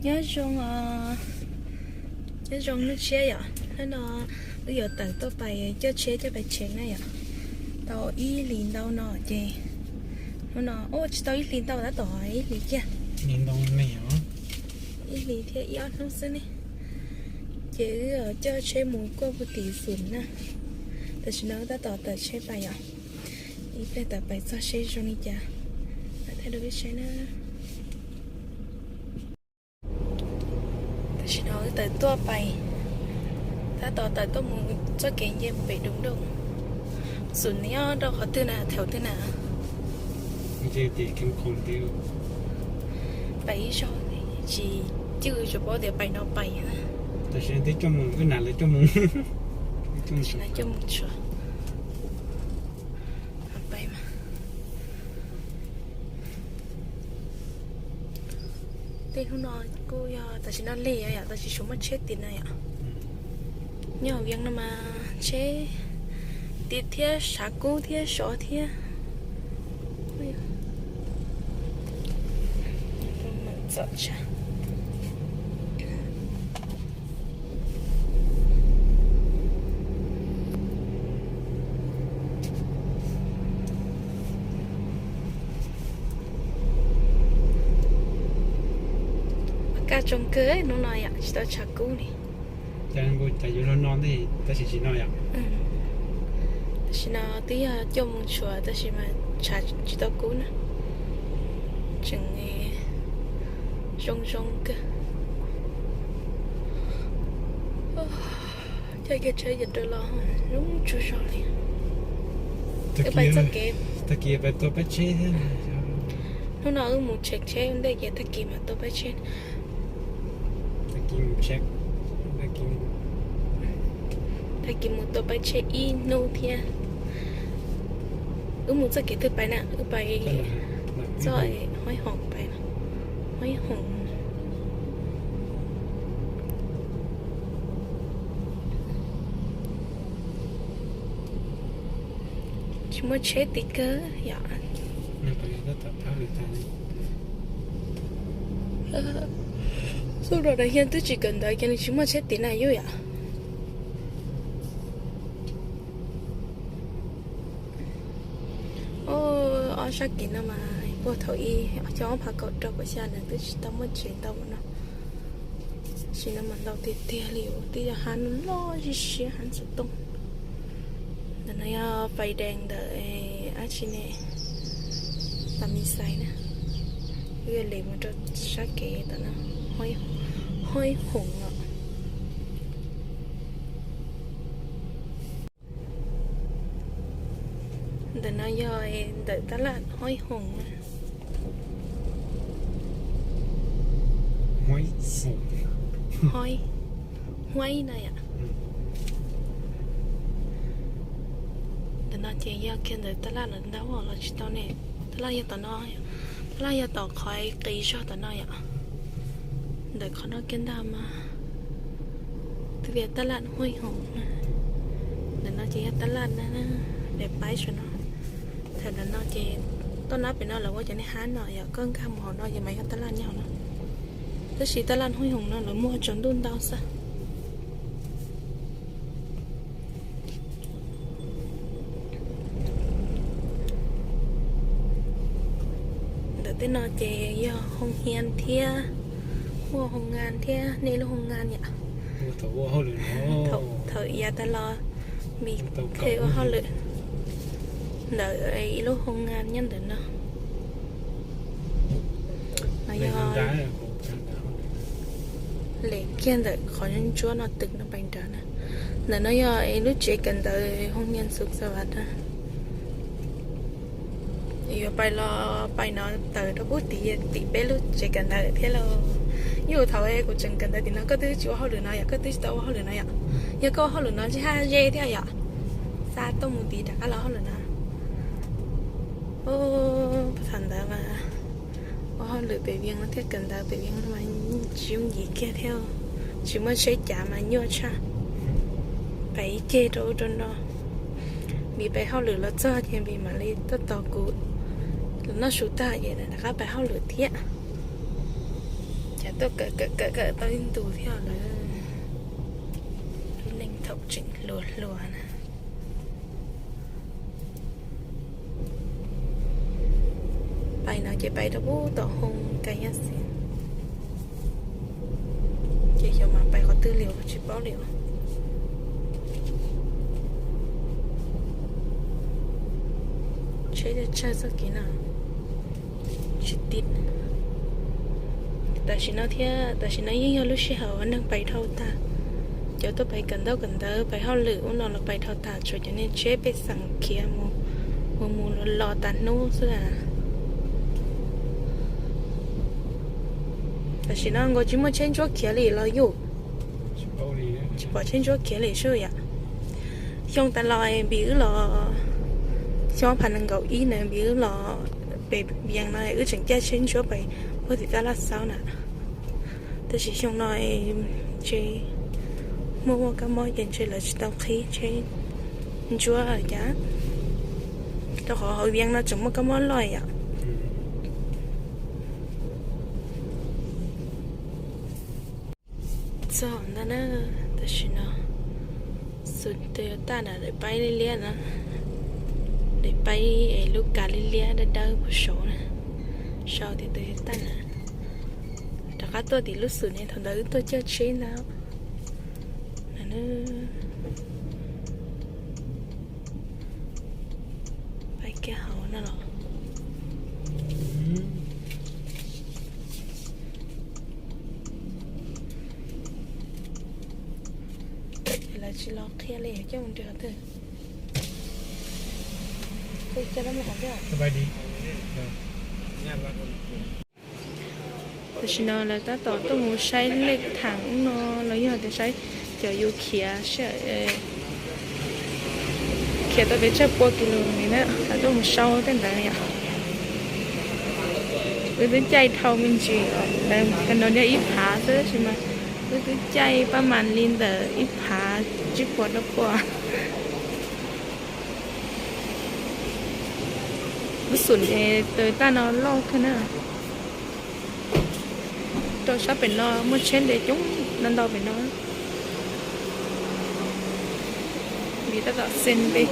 Nyob zoo, nyob zoo hnub tshiab yom, hnub no wb yuav tawm tuaj pais coj tsheb coj pais tsev na yom. Tau ib hlis ntau no ces hnub no, ua tsis tau ib hlis ntau, tab tom ib hlis kiag, ib hlis thiab ib ob hnub xwb ne. Ces wb coj tsheb mus kuaj puag tim Xum na. Tam sim no wb tab tom tawm tsheb pais yom. Ib pliag tawm pais txog seb zoo li cas, mam thaij rau peb saib na. Tam sim no wb tawm tuaj pais, tab tom tawm tuaj mus txoj kev nce mus pem Doo Dooj. Xum nyob rau qhov twg na, thaum twg na? Pais ib zaug tsis cwj tsis paub tias pais no pais. Tam sim no twb coj mus, wb nam lawv coj mus. Coj mus tshuav. Pais mas. Tej hnub no kuj yog tam sim no lig yom, tab sis tsis muaj tsheb tim no yom. Nyob hauv Vias no mas tsheb tim thiab, tshav kub thiab, sov thiab. Kaj zoo kawg hnub no yom, tsis tau tshav kub li. Cas yuav luag no ntej tab sis tsis no yom. Tam sim no twb yog cuaj moos tshuav tab sis mas tshav tsis tau kub na. Tseem zoo zoo kawg. Caij kiag tsheb ces rau los zoo tsuag zog li. Wb pais txoj kev, tag kis pais tua pab tsheb thiab. Hnub no wb mus check tsheb ua ntej ces tag kis mam tua pab tsheb. Tag kis mus check, tag kis mus tua pab tsheb ib hnub thiab. Wb mus txoj kev twg pais na? Wb pais txoj Hoib Hoom pais, Hoib Hoom. Tsis muaj tsheb tim kawg yom. Xub rau da hiab twb tsis kawm ntawv ces nws tsis muaj tsheb tim na yom. Ob sab kev no mas puag thaum ib xyoo ob phav kaum rau kaum xya ntawd twb tsis tau muaj tsev ntau no. Tam sim no mas ntau tiag tiag li, twb yog hab loj siab siab, hab xov tooj. Ntawm no yog fais dees ntawm dab tsi ne, Tam Mis Xais na. Wb yuav lem mus rau sab kev tom no, Hoib Hoom os. Ntawm no yog ntawm tab laj Hoib Hoom. Hoib, Hoib no yom. Ntawm no ces yog kiag ntawm tab laj lawm ntag los tsis tau ne. Tab laj yog tom no, tab laj yog tom qhov qis zog tom no yom. Ntawm qhov no kiag ntag mas twb yog tab laj Hoib Hoom. Ntawm no ces yog tab laj na, daim paib saum no. Thaum ntawm no ces toj nab pem no lawv ua cov niag hab no yom, koj nkag mus hauv no ces mas yog tab laj nyob hauv no. Tab sis tab laj Hoib Hoom no lawv muag tsaus ntuj ntau xwb. Ntawm tej no ces yog hoo hias thiab, muaj hoo ngas thiab, nej lub hoo ngas yom. Thaum yav tas los mis khe ua hauj lwm ntawm ib lub hoo ngas nyob ntawm no. No yog lem kiag ntawm qhov ntsuab no twg no pais nrad na. Ntawm no yog lub tsev kawm ntawv hoo nyias xus xas vas na. Yuav pais los pais no tawm rau pub tim tim peb lub tsev kawm ntawv thiab lauj. Yus thaum kuv tseem kawm ntawv tim no koj twb tsis ua hauj lwm no yom, koj twb tsis tau ua hauj lwm no yom. Yog koj ua hauj lwm no ntshe haj ze thiab yom. Xa tuaj mus tid rov qab los hauj lwm no. Thaum ntawd mas ua hauj lwm pem Vias no thiab kawm ntawv pem Vias no mas tsis yooj yim kiag thiab. Tsis muaj tsheb cav mas nyuaj tshaj. Pais ib ceg rau ub rau no. Vim pais hauj lwm los txog ces vim mam li tuaj tos kuv los noj su tag ces rov qab pais hauj lwm thiab. Ces Tuaj kawm kawm kawm kawm tau ib ntus thiab lawm. Lub neej thaum tseem hluas hluas na. Pais no ces pais rau pub tom hoo ka nyob xwb. Ces xyov mas pais qhov twg li tsis paub li. Tsheb tsawg txoj kev no tsis tib. Tam sim no thiab tam sim no yeej yog lub sij hawm uas neeg pais dhau tag. Cov tuaj pais kawm ntaub kawm ntawv pais hauj lwm ub no los pais dhau tag, tshuav cov niag tsheb pej xeem khiav mus mus mus los los tas hnub xwb a. Tam sim no nkaus tsis muaj tsheb ntsuab khiav li los yus tsis pom tsheb ntsuab khiav li sub yom. Xyoo tas los Npis wb los, xyoo ob phav nees nkaum ib na Npis wb los pem Vias no wb tseem caij tsheb ntsuab pais puag tim Tab Laj Xaub na. Tab sis xyoo no ces muaj muaj kab mob ces ntshe lawv tsis tau qhib tsheb ntsuab cas, rau qhov hauv Vias no tseem muaj kab mob loj yom. Txog ntag na, tam sim no xus Toyota na, daim paib liab liab na, daim paib es lub kav liab liab dawb dawb puag saud na, sau tias Toyota na. Rov qab tuaj tim lub xus ne, thaum ntawd wb tuaj caij tsheb ntag. Paib kiag hauv no los. Lawv tsis los qhia li, coj mus nrhiav qhov twg? Tam sim no lawv tab tom tuaj mus saib lej thaem no los yog tias saib cov yus khiav, khiav tau pes tsawg pua kis lus li na, lawv tuaj mus sau tej ntawd yom. Wb twb caij dhau me ntsis, lawv ka no yog ib phav xwb tab sis mas wb twb caij pab mas li ntawm ib phav tsib puas rau pua. Lub xum es Toyota no loj kawg na. Rau sab pem no muaj tsheb nres coob ntau ntau pem no. Vim tab tom xes npe.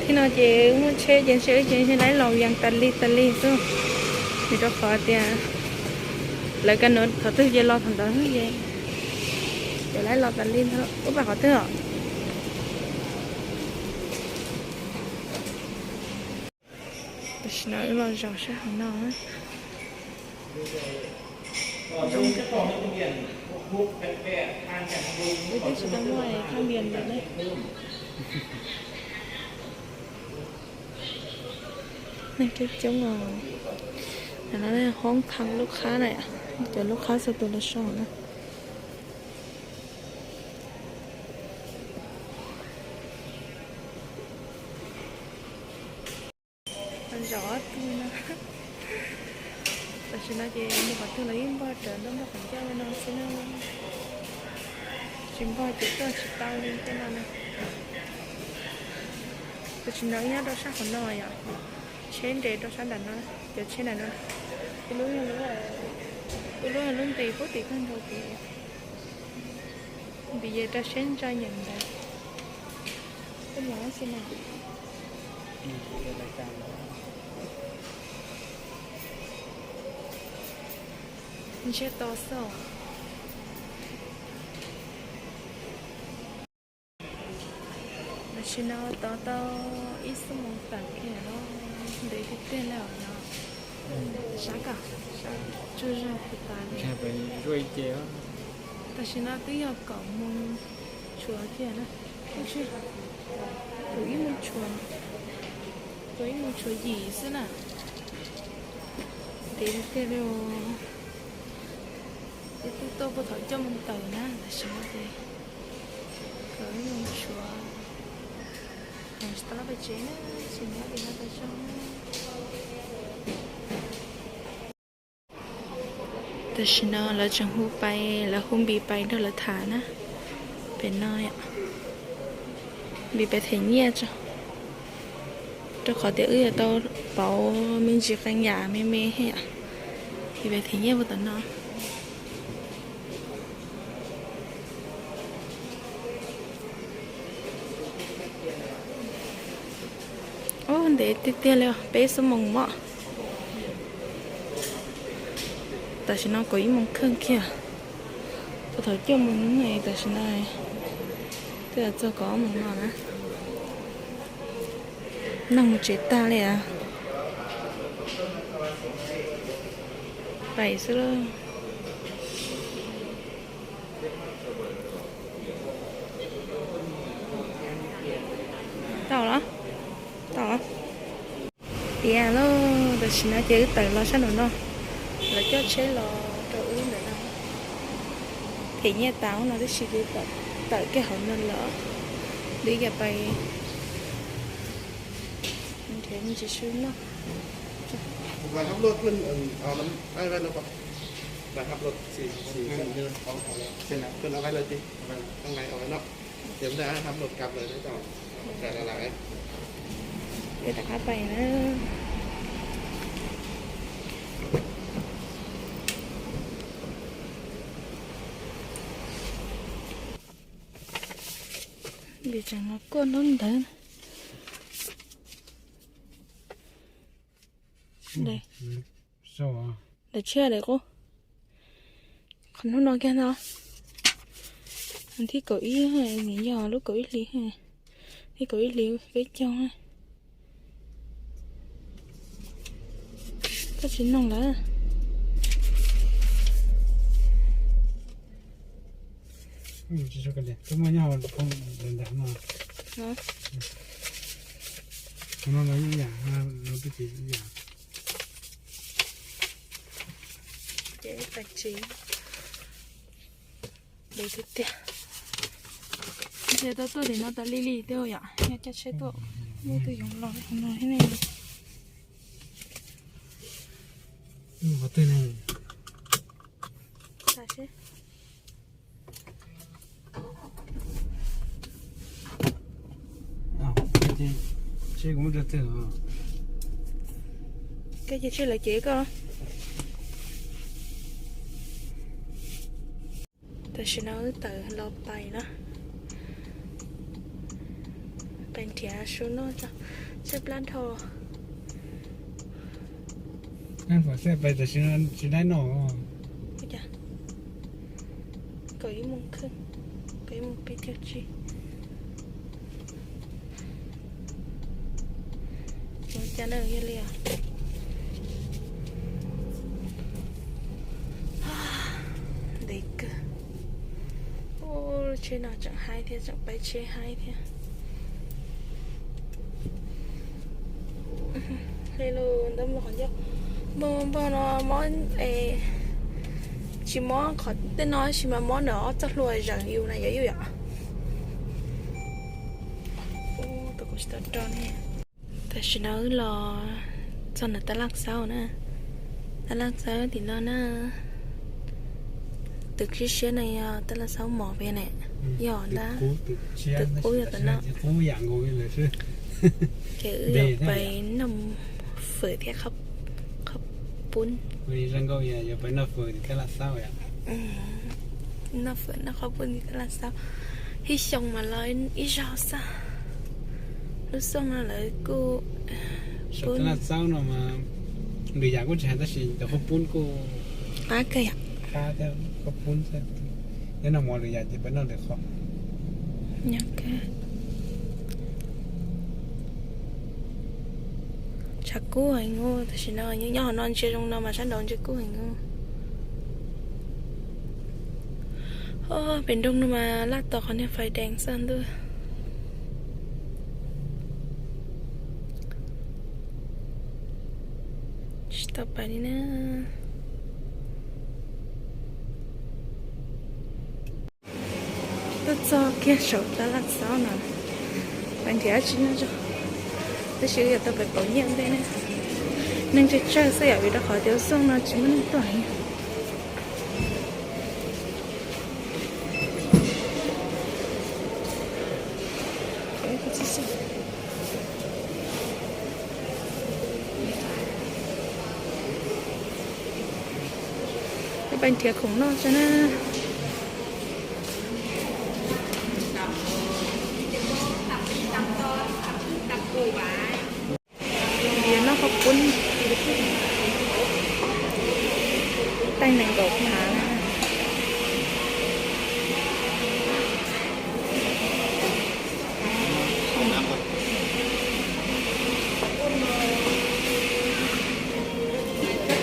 Thaum no ces muaj tsheb ces ntshe wb ces ntshe laib los Vias tas li tas li xwb. Vim rau qhov tias lawv ka nuav thaum twg ces los thaum ntawd xwb ces, ces laib los tas li ntag. Wb pais qhov twg os? Tam sim no wb los zaum sab hauv no. Wb twb tsis tau muaj thab npias ntawd ne. Neeg coob coob os. Hoob kham lub qhab na, cov lub qhab txhua tus los so na. Zaum ob tug no. Tam sim no ces mus qhov twg los yeej npog rawv nroj npog qhov ncauj li no xwb na. Tsis npog ces tuaj tsis tau li tej no na. Tam sim no nyob rau sab qhov no yom, tsheb nres rau sab nram no, cov tsheb nram no. Tus lub, tus lub yog lub nqis pub tim kawg nkaus kev. Vim yog rau siab ntsa nyeem ntawd. Tej no xwb na. Ntshe tau xwb. Tam sim no tos tau ib xuab moos tawm kiag los ntev tiag tiag li os no. Sab kom, sab tsuag zog puas tas li. Tam sim no twb yog kaum moos tshuav kiag na. Tus ib mus tshuav, tus ib mus tshuav yim xwb na. Ntev tiag tiag li os. Ib tug tuaj puag thaum cuaj moos tawm na, tam sim no ces kaum ib moos Tsis tau pais tsev na, tsis nyob li no tau zoo. Tam sim no lawv tseem hu pais, lawv hu Npis pais nrog lawv tham na. Pem no, Npis pais them nyiaj tso, rau qhov tias wb yuav tau pauv me ntsis qee yam me me thiab. Npis pais them nyiaj puag tom no. Ub, ntev tiag tiag li, peb xuab moos mog. Tam sim no kaum ib moos kheej kiag. Puag thaum cuaj moos, tam sim no twb txog kaum ob moos no na. Neeg mus tsev tag li as. Pais xwb lauj. Tau los? Tau los. Tiav lauj, tam sim no ces wb tawm los sab nraum no, lawv coj tsheb los rau wb ntawm no. Them nyiaj tas no tib si ces tawm kiag hauv no lawm. Wb yuav pais nrhiav me ntsis su noj. Peb rov qab pais na. Vim tseem los kuaj nrub ntawd. Daim tshiab daim qub. Qhov hnub no kiag ntag. Thib kaum ib, nws yog lub kaum ib hlis, thib kaum ib hlis peb caug. Koj tsis noog lawm. Twb muaj nyob ntawm no. No no ib yam, no twb tsis ib yam. Ces tag tsis, ntev tiag tiag. Ntshe tau tuaj tim no tas li li thiab yom, yog caij tsheb tuaj, muaj tus yoov los li no thiab ne. Qhov twg ne? Tam seb. Seb kuv muab rau twg. Koj cia seb lawv cev koj. Tam sim no wb tawm los pais na, pais nrhiav su noj tso, tshaib plab dhau. Pais tam sim no tsis dab noj. Kaum ib moos kheej, kaum ib moos peb caug tsib. Ua cas na, yog li os. Ntev kawg. Ub, tsheb no tseem haib thiab, tseem paib tsheb haib thiab. Hle lus ntawd mus qhov ncauj. Npog, npog no mob, tsis mob qhov tej no tab sis mas mob ntawm ob txoj hlua zeem yus na yom, yus yom. Tus kuv tsis tau rau ne. Tam sim no wb los txog ntawm tab laj xaub na. Tab laj xaub tim no na. Tus siab siab no yog tab laj xaub mos peb ne. Yog ntag. Tus qub yog tom no. Ces wb yuav pais noj fawm thiab qhov pub. Noj fawm noj qhov pub tim tab laj xaub. Ib xyoo mas los ib zaug xwb. Lub xyoo no lawv kuj pub. Tab laj xaub no mas lwm yam kuj tsis hais tab sis cov qhov pub kuj qab kawg yom. Qab thiab qhov pub xwb. Nyob noj mov lwm yam ces peb noj lwm qhov. Tshav kub heev, tam sim no nyob hauv no ntsia zoo no mas sab nraud ntsia kub heev. Pem nroog no mas laj tos qhov niag fais dees xwb ntuj. Tsis tau pais li na. Tuaj txog kiag saum tab laj xaub no, pais nrhiav dab tsi noj tso. Tab sis yuav tau pem kaum nyiaj ntej ne. Neeg tsawg tsawg xwb yom, vim rau qhov tias Xooj no tsis muaj neeg tuaj. Peb nrhiav khoom noj tso na. Noj qhaub poob, taij nees nkaum phav.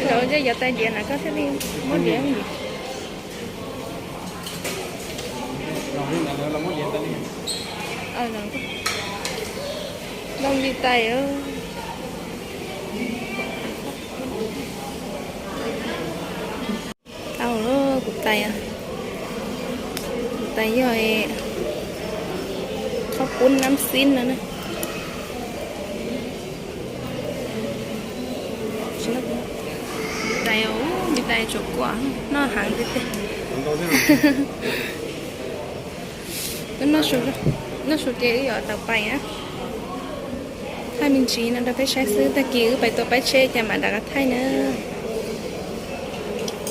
Lawv ntshe yuav tais diav na koj thiaj li muab diav. Loo li tais. Tau, kuv tais, kuv tais yog qhaub poob nab xib no na. Tais, me tais tsuam kuam noj heev tiag tiag. Wb noj su ces wb yuav tawm pais na. Thaij me ntsis no rau peb saib xwb, tag kis wb pais tua peb tsheb ces mam rov qab thaij na.